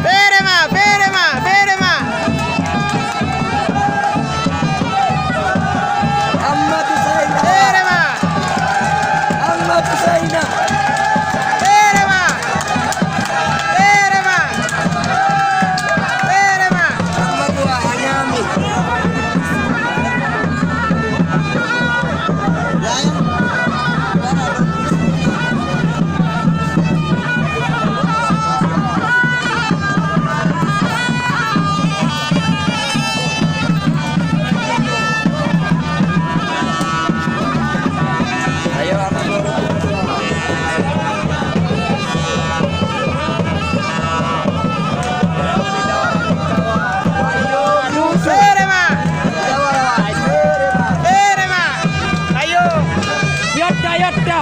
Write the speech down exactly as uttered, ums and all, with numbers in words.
Feere ma, feere ma, feere ma. Amadou Seyna. Feere ma. Amadou Seyna. Feere ma. Feere ma. Feere ma. Amadou a ñaami. Feere ma. Feere ma. Ayo. Yotta, yotta.